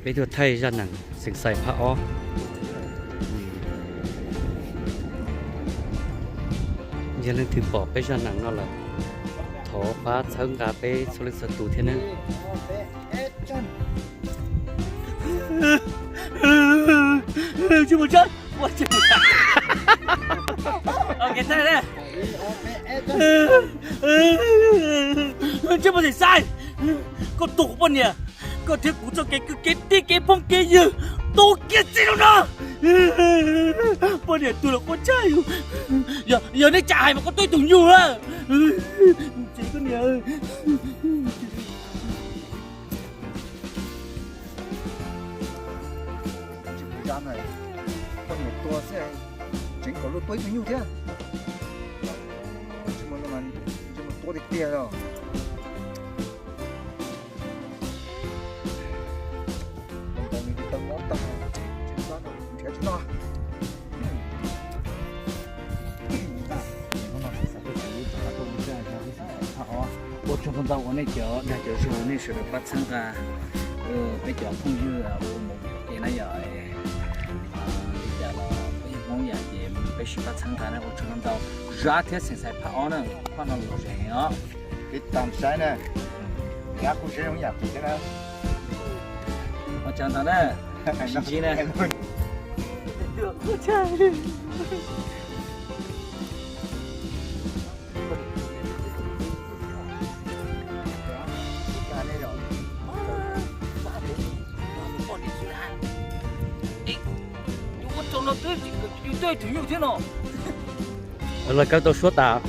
Peb tuaj thaij zaj neeg xeem xais phab ob. Yog leej twg pom peb zaj neeg no lawm, thov pab txhawb nqa peb txhua leej txhua tus thiab nawb. Ntsej muag xeem xais, koj tuag kuv poj niam, koj thiab kuv txoj kev kwv kev tij kev phooj kev ywg tu kiag txij lub no. Poj niam tuag los quaj tshaj yus. Yog nej tsa hais mas koj tuaj ib tug nyuj lawm. Tsev koj niam, poj niam tuag xwb tseem kom luag tuaj ib tug nyuj thiab. Ntsej muag tua tiag tiag os. Tau nws tau mob tag, tsis nrhiav tsis noj. Ua tsaug ntau ntau ua nej cov dag cov zog nej sawv daws pab txhawb nqa peb cov phooj ywg ua movie na yom. Li cas los peb yog Hmoob yam ces peb sib pab txhawb nqa na, ua tsaug ntau ntau. Zaj thiab xeem xais phab ob na, phab no lom zem heev os. Peb tos saib na, kab kuj seb zoo yam kuv thiab na. Ua tsaug ntau na, sib ntsib na. Lawv kawg tau suab tas.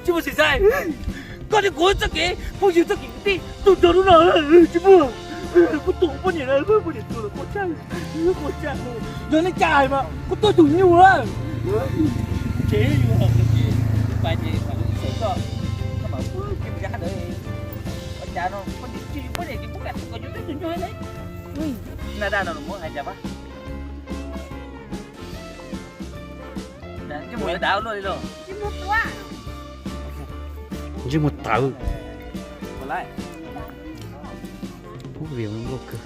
Tsis muaj xim xais, koj thiab kuv txoj kev phooj ywg txoj kev kwv tij tu nrog lub no tsis muaj. Kuv tus poj niam na, poj niam tus los quaj tshaj, quaj tshaj. Yog nej tsa hais mas kuv tuaj tus nyuj lawm. Tsev yus ces pais ces mam li xav koj, koj mam ua kev zaj ntawd. Ua cas no poj niam tsis, poj niam ces kuv kam kom yus tuaj tus nyuj ne. Na daj no muab hais cas pab. Ntsej muag yuav dav luaj li los. Ntsej muag tawv. Ub, vim nkauj kawg.